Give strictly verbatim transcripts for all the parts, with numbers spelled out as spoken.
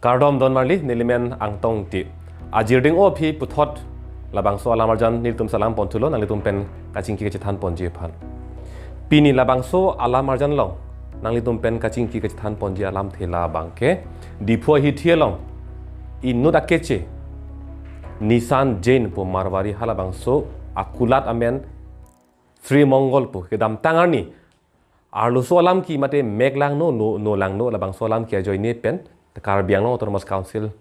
Kardom don marli, nelimen Angtong Ti. Ajirding o phi puthot labangso alam arjan nelitum salam pon thulo, nanglitum pen kachingki kachethan ponji aphan. Pini labangso alam arjan along nanglitum pen kachingki kachethan ponji alamthe labangke Diphu ahithi along inut akeche Nishan Jain pu Marwari halabangso akulat amen Sri Mongol pu kedamtang arni arloso alam ki mate mek langno, no, no langno labangso alam ki ajoine pen Karbi Anglong Autonomous Council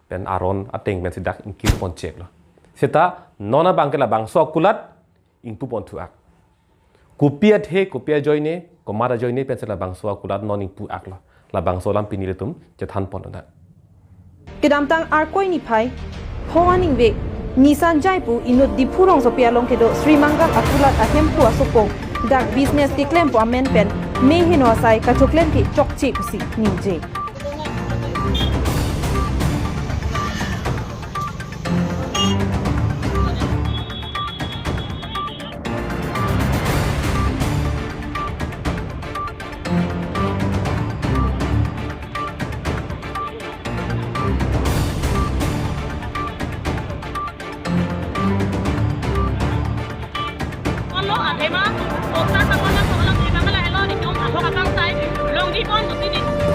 pen aron ateng pensi dak ingkir poncheklo. Seta non abangke labangso akulat ingpu ponthu ak. Kopi athe, kopi ajoine, komat ajoine pensi labangso akulat non ingpu aklo. Labangso alam pini nelitum chethan ponlonang. Kedamtang Arkoi niphai pho aningve Nishan Jain pu inut Diphu rongsopi along kedo Sri Mangal akulat ahemphu asopong dak business keklempo amen pen mei heno asai kachoklem ke chokche pusi ningje.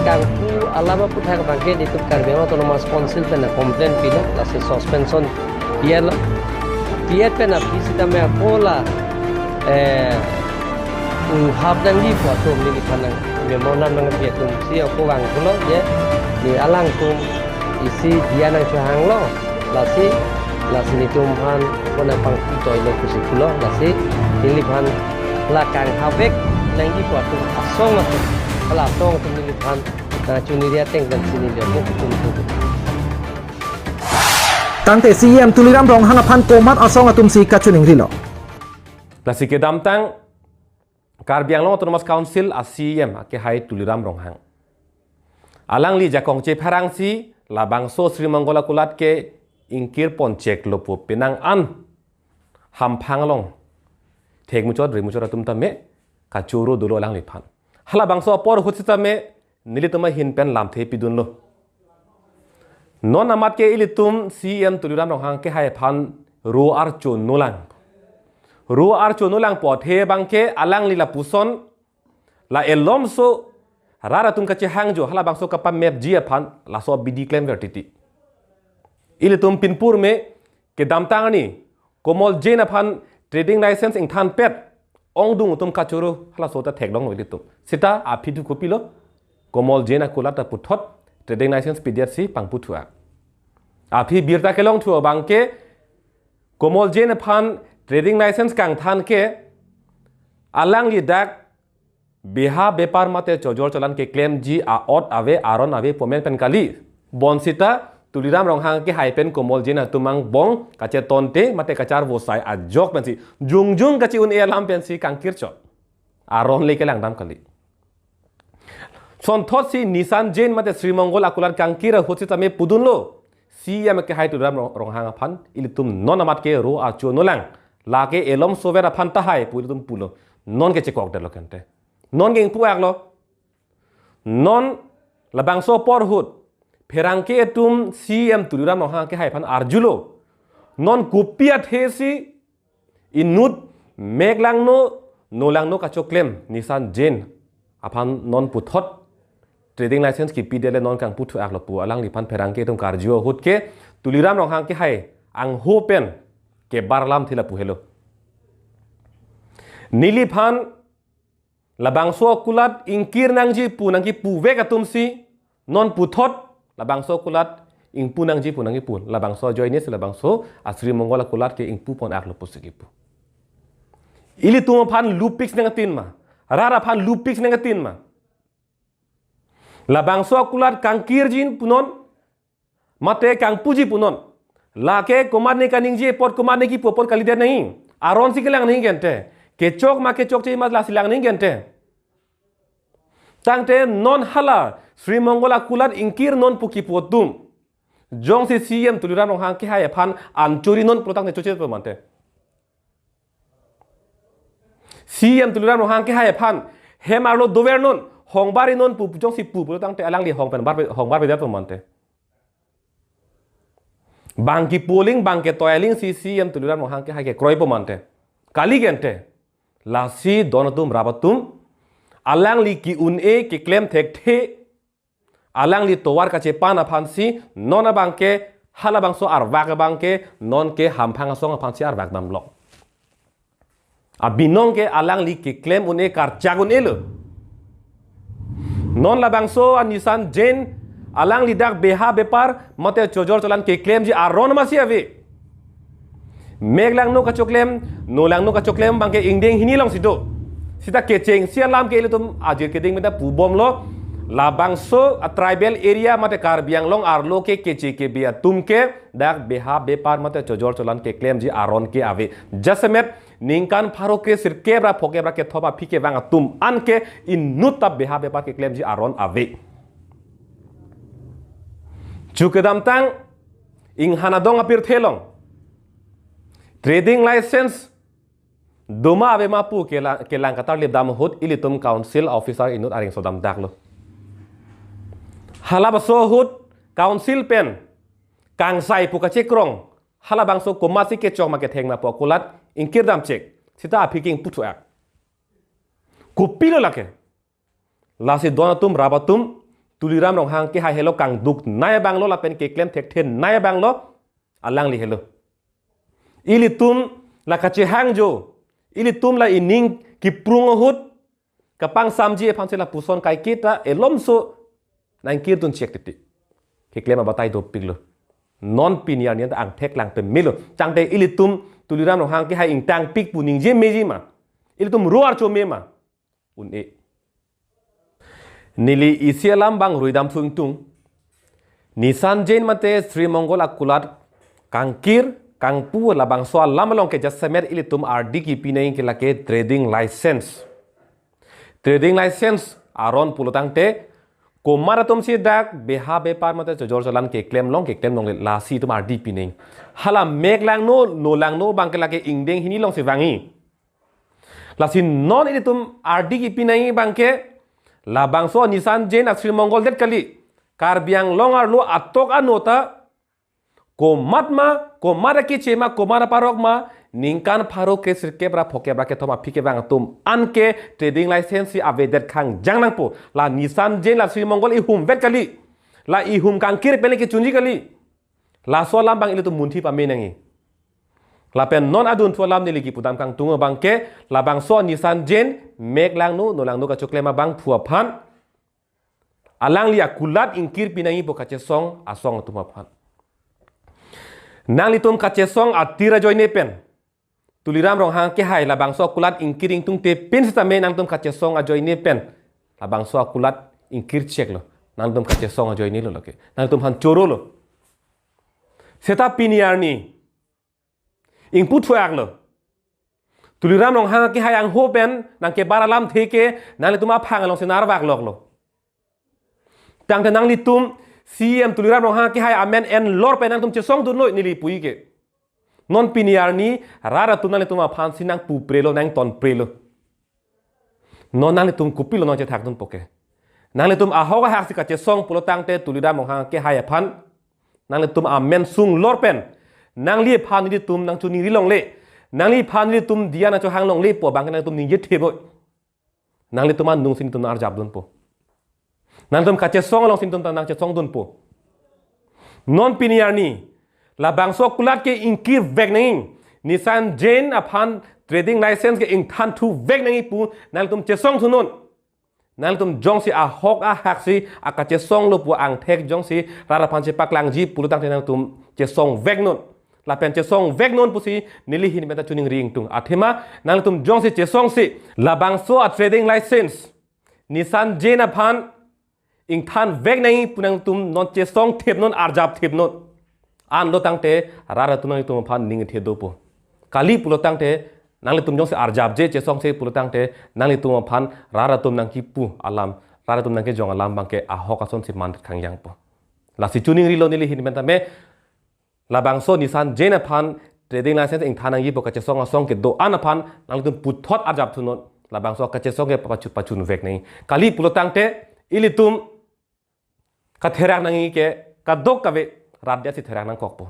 Kangpu alam aputhak abangke nelitum Karbi Anglong Autonomous Council pen complaint pilo, lasi suspension piya lo. Piya pen aphi sitame ako la, eh, mm, hap nangji pu atum neliphan nang memo nam nangpi atum si ako vangthulo je, ne alangtum isi diya nangchohanglo, lasi, lasi nelitum aphan konat pangpi toilo pusi pulo, lasi neliphan la kanghap vek nangji pu atum asong atum, hala asong atum neliphan, ah, chuniri ateng pensi neli atum tum tum. Tangte C E M Tuliram Ronghang aphan komat asong atum si kachiningrilo. Lasi kedamtang Karbi Anglong Autonomous Council a C E M akehai Tuliram Ronghang, alangli jakong chepharang si labangso Sri Mongol akulat ke ingkir poncheklo pu penang an hamphang along thek muchot, ri muchot atum tame kachoro dolo alangliphan. Halabangso apor ahut sitame nelitum ahin pen lamthe pidunlo. Non amat ke ilitum C E M Tuliram Ronghang kehai aphan ro archo nolang. Ro archo nolang pu athe abangke alangli lapuson la elomso rat atum kachehangjo halabangso kapamepji aphan laso abidi klemver titi. Ilitum pinpur me kedamtang arni Komol Jain aphan trading license ingthanpet ongdung atum kachoro halaso ta theklonglo ilitum. Seta aphi thu kopilo, Komol Jain akulat ta puthot trading license pidet si pangputhu ak. Aphi birta kelongthu abangke Komol Jain aphan trading license kangthan ke alangli dak beha bepar mate chojor cholan keklemji a-ot ave, aron ave pu amen pen kali. Bonsita Tuliram Ronghang kehai pen Komol Jain atum angbong kachetonte mate kacharvosai ajok pensi jongjong kachi-un-e alam pensi kangkircho. Aron le kelangdam kali. Sonthotsi Nishan Jain mate Sri Mongol akulat kangkir ahut sitame pudunlo C E M kehai Tuliram Rong-, Ronghang aphan, ilitum non amat ke ro archo nolang. Lake elomsover aphan tahai pu ilitum pulo. Non ke chekokdetlo kente. Non ke ingpu aklo. Non labangso apor ahut pherangke atum C E M Tuliram Ronghang kehai aphan arjulo. Non kopi athe si inut mek langno, no langno kachoklem Nishan Jain aphan non puthot trading license kipidet le non kangputhu aklo pu alangliphan pherangke atum karju ahut ke Tuliram Ronghang kehai angho pen kebar alamthe lapu helo. Neliphan labangso akulat ingkir nangji pu nangkipuvek atum si non puthot labangso akulat ingpu nangji pu nangkipu. Labangso ajoine si labangso a Sri Mongol akulat ke ingpu pon aklo pusi kipu. Ilitum aphan lupik nangtin ma? Rat aphan lupik nangtin ma? Labangso akulat kangkirji punon, mate kangpuji punon. Lake komatne kaningje apot, komatne kipu apot kalidet nangji. Aron si kelang nangji kente. Kechok ma kechokche ma lasi lang nangji kente. Tangte non hala Sri Mongol akulat ingkir non pu kipu atum jongsi C E M Tuliram Ronghang kehai aphan anchori non pulotangte choche pu mante. C E M Tuliram Ronghang kehai aphan hem arlo dover non, hong bar-i non pu jongsi pu pulotangte alangli hong pen bar, hong barbedet pu mante. Bang ke polling, bang ke toiling si CEM Tuliram Ronghang kehai kekroipo mante. Kali ke ante. Lasi don atum rap atum. Alangli ke-un-e keklem thekthe. Alangli tovar kachepan aphansi non abang ke halabangso arvak abang ke non ke hamphang asong aphansi arvak damlo. Abinong ke alangli keklem un-e karchak un-elo. Non labangso a Nissan Jain alangli dak beha bepar mate chojor cholan keklemji aron masi ave. Mek langno kachoklem, no langno kachoklem bang ke ingdeng hini alongsi do. Sita kechengsi alam ke ilitum ajir keding meta pubomlo. Labangso a tribal area mate Karbi Anglong arlo ke keche kebe atum ke dak beha bepar mate chojor cholan keklemji aron ke ave. Jasemet ningkan pharo kre sirkep ra phokep ra kethom aphi kevang atum an ke inut ta beha bepar keklemji aron ave. Chu kedamtang inghan adong apirthe along trading license doma avema pu kela-, kelang katarlip dam ahut ilitum council officer inut areng sodam daklo. Halabangso ahut council pen kangsai pu kachekrong halabangso komatsi kechok ma ketheng ma pu akulat ingkir damchek. Sita aphi ke ingpu thuak. Kopilo lake. Lasi don atum rap atum Tuliram Ronghang kehai helo kangduk nai abanglo lapen keklem thekthe nai abanglo alangli helo. Ilitum la kachehangjo, ilitum la ining kiprung ahut kapangsamji aphansi lapuson kaiketa elomso nangkirdun chek titi. Keklem abatai dopiklo. Non pini arni anta angthek lang pemelo. Tangte ilitum Tuliram Ronghang kehai ingtangpik pu ningje meji ma. Ilitum ro archo me ma. Un-e. Neli isi alam bang ruidam sungtung. Nissan Jain mate Sri Mongol akulat kangkir, kangpu labangso alam along ke jasemet ilitum ardi kipi nangji ke lake trading license. Trading license aron pulo tangte komat atumsi dak beha bepar mate chojor cholan keklem long keklem longle lasi itum ardi pi nangji. Hala mek langno, no langno bang ke lake ingdeng hini alongsi vangji. Lasi non ilitum ardi kipi nangji bang ke labangso Nissan Jain a Sri Mongol det kali. Karbi Anglong arlo atok ano ta komat ma, komat akeche ma, komat aparok ma, ningkan pharo kre sirkep ra phokep ra kethom aphi kevang atum an ke trading license si avedet khangjang nangpo. La Nissan Jain la Sri Mongol ihum vet kali. La ihum kangkir pen le kechunji kali. Laso alam bang ilitum munthi pame nangji. Lapen non adunthu alam neli kipudam kangtung abang ke labangso Nissan Jain mek langno, no langno kachoklem abang phu aphan alangli akulat ingkir pi nangji pu kachesong asong atum aphan. Nanglitum kachesong atir ajoine pen Tuliram Ronghang kehai labangso akulat ingkir ingtungte pen sitame nangtum kachesong ajoine pen labangso akulat ingkir cheklo. Nangtum kachesong ajoinelo lake. Nangtum aphan chorolo. Seta pini arni ingpu thuaklo. Tuliram Ronghang kehai angho pen nangkebar alamthe ke nanglitum aphang alongsi narvak loklo. Tangte nanglitum CEM Tuliram Ronghang kehai amen enlor pen nangtum chesongdunlo neli pu-i ke. Non pini arni rat atum nanglitum aphansi nangpuprelo nangtonprelo. Non nanglitum kopilo nangchethakdunpo ke. Nanglitum ahok ahaksi kachesong pulo tangte Tuliram Ronghang kehai aphan nanglitum amen sunglor pen nangliphan nelitum nangchoningri longle. Nangliphan nelitum diya nangchohang longle pu abang ke nanglitum ningje theboi. Nanglitum anungsi nelitum nang-arjapdunpo. Nanglitum kachesong alongsi nelitum ta nangchesongdunpo. Non pini arni labangso akulat ke ingkir vek nangji. Nissan Jain aphan trading license ke ingthan thu vek nangji pu nanglitum chesong thunon. Nanglitum jongsi ahok ahaksi akachesonglo pu angthek jongsi rat aphan chepaklangji pulo tangte nanglitum chesong veknon. Lapen chesong veknon pusi neli ahin pen ta choningri ingtung. Athema nanglitum jongsi chesongsi labangso a trading license Nissan Jain aphan ingthan vek nangji pu nangtum non chesong thepnon, arjap thepnon. Anlo tangte rat atum nanglitum aphan ning the dopo. Kali pulo tangte nanglitum jongsi arjapje chesongse pulo tangte nanglitum aphan rat atum nangkipu alam, rat atum nangkejong alam abang ke ahok asonsi man khangjangpo. Lasi choningrilo neli ahin pen tame labangso Nissan Jain aphan trading license ingthan nangji pu kachesong asong kedo-an aphan nanglitum puthot arjap thunon. Labangso kachesong ke pachu-, pachun vek nangji. Kali pulo tangte ilitum katherak nangji ke kadokave rat adia si therak nangkokpo.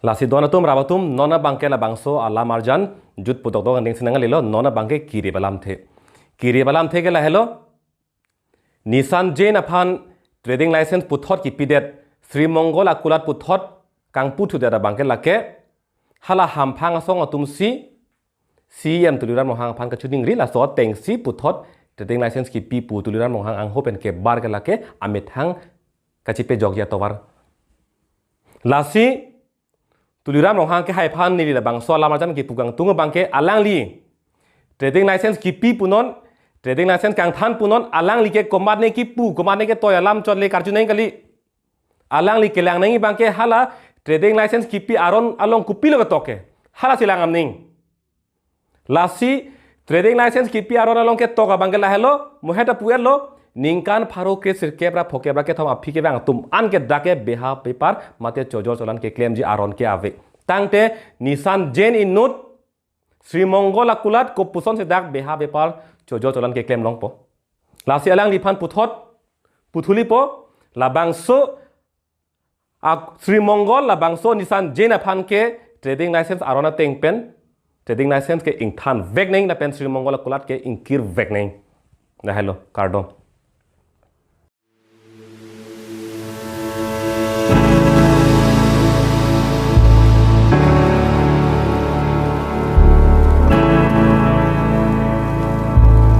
Lasi don atum, rap atum, non abangke labangso alam arjan jut pudok dok anding sinang alilo, non abangke kirip alamthe. Kirip alamthe ke lahelo. Nissan Jain aphan trading license puthot kipidet, Sri Mongol Akulat puthot kangputhudet abangke lake, hala hamphang asong atumsi C E M Tuliram Ronghang aphan kachiningri, laso atengsi puthot trading license kipi pu Tuliram Ronghang angho pen kebar ke lake amethang kachipejokji atovar. Lasi Tuliram Ronghang ke haiphan neli labangso alam arjan kipu kangtung abangke alangli trading license kipi punon, trading license kangthan punon, alangli ke komatne kipu, komatne ketoi alam chot le karju nang kali. Alangli kelang nangji abangke hala trading license kipi aron along kopilo ketok ke, halasi lang amning. Lasi trading license kipi aron along ketok abangke lahelo, mohet apu-etlo, ningkan pharo kre sirkep ra phokep ra kethom aphi kevang atum an ke dak ke beha bepar mate chojor cholan keklemji aron ke ave. Tangte Nissan Jain inut Sri Mongol Akulat kopuson si dak beha bepar chojor cholan keklem longpo. Lasi alangliphan puthot puthulipo, labangso a Sri Mongol labangso Nissan Jain aphan ke trading license aron ateng pen trading license ke ingthan vek nang lapen Sri Mongol Akulat ke ingkir vek nang. Lahelo, kardom.